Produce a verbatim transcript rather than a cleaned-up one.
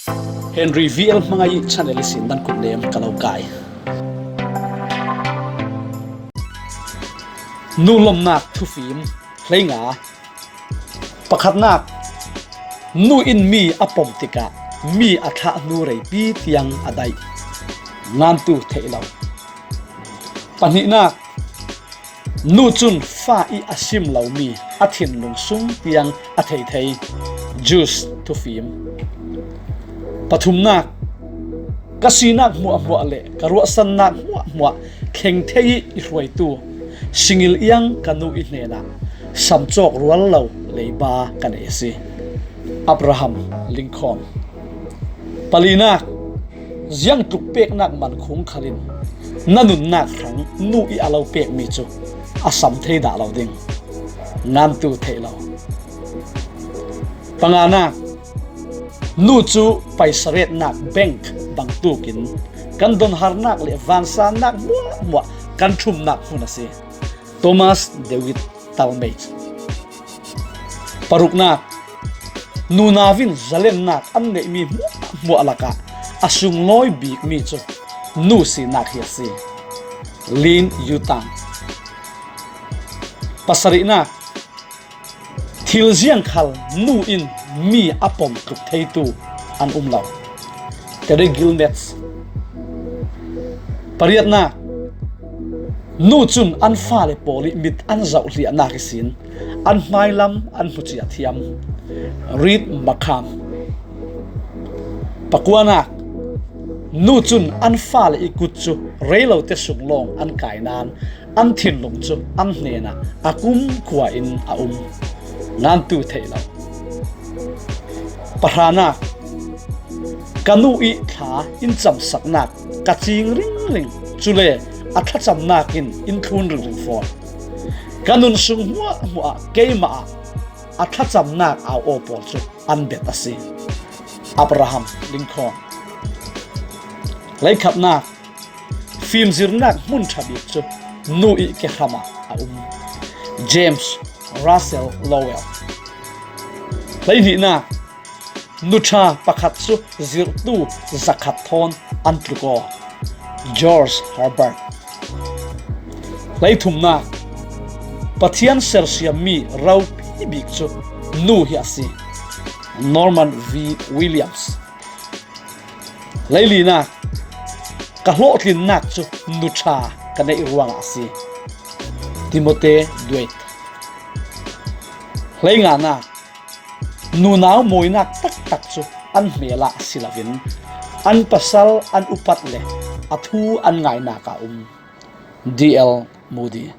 Henry V L Hmangai channel ihsin nan kutnem ka lo kai. Nu lomnak thufim hleinga. Pakhatnak, nu in mi a pom tikah mi a thlah hnu reipi tiang a daih. Ngantu theih lo. Pahnihnak, nu cun fa ih a sim lomi a thinlung sung tiang a thei thei. Jews thufim. Pathumnak, ka sinak hmuahhmuah le ka ruahsannak hmuahhmuah thleng thei ih i hruaitu singil iang ka nu ih hnenah samcawk rual lo leiba ka nei a si. Abraham Lincoln. Palinak, ziangtluk peknak mankhung khalin na nunnak hrang nu ih a lo pekmi cu a sam thei dah lo ding. Ngantu theih lo. Panganak, nu cu paisa retnak bank bangtukin kan donharnak le vansannak hmuahhmuah kan ṭhumnak hmun a si. Thomas David Talmage. Paruknak, nunau in zalennak an neihmi hmuahhmuah lakah a sunglawi bikmi cu nu sinak hi a si. Lin Yutang. Pasarihnak, thil ziang khal nu in mi a pom tluk theitu an um lo. Terry Guillemets. Pariatnak, nu cun an fale pawl ih mit an zohhliahnak ihsin an hmailam an hmucia thiam. Reed Markham. Pakuanak, nu cun an fale ih kut cu rei lote sung lawng an kai nain an thinlung cu an hnenah a kumkhua in a um. Ngantu theih lo. Pahranak, ka nu ih thla in camsaknak ka cing ringring, cule a thlacamnak in in thlun ringring fawn. Ka nun sung hmuahhmuah ah keimah ah a thlacamnak au aw pawl cu an bet a si. Abraham Lincoln. Hleikhatnak, fimzirnak hmun ṭha bik cu nu ih kehram ah a um. James Russell Lowell. Hleihnihnak, nu ṭha pakhat cu zirhtu zakhat thawn an tluk aw. George Herbert. Hleithumnak, Pathian sersiammi ropi bik cu nu hi a si. Norman V. Williams. Hleilinak, ka hlawhtlinnak cu nu ṭha ka neih ruangah a si. Timothy Dwight. Hleinganak, nunau mawinak taktak cu an hmel ah si loin an pasal an upat le a thu an ngainak ah um. D L Moody.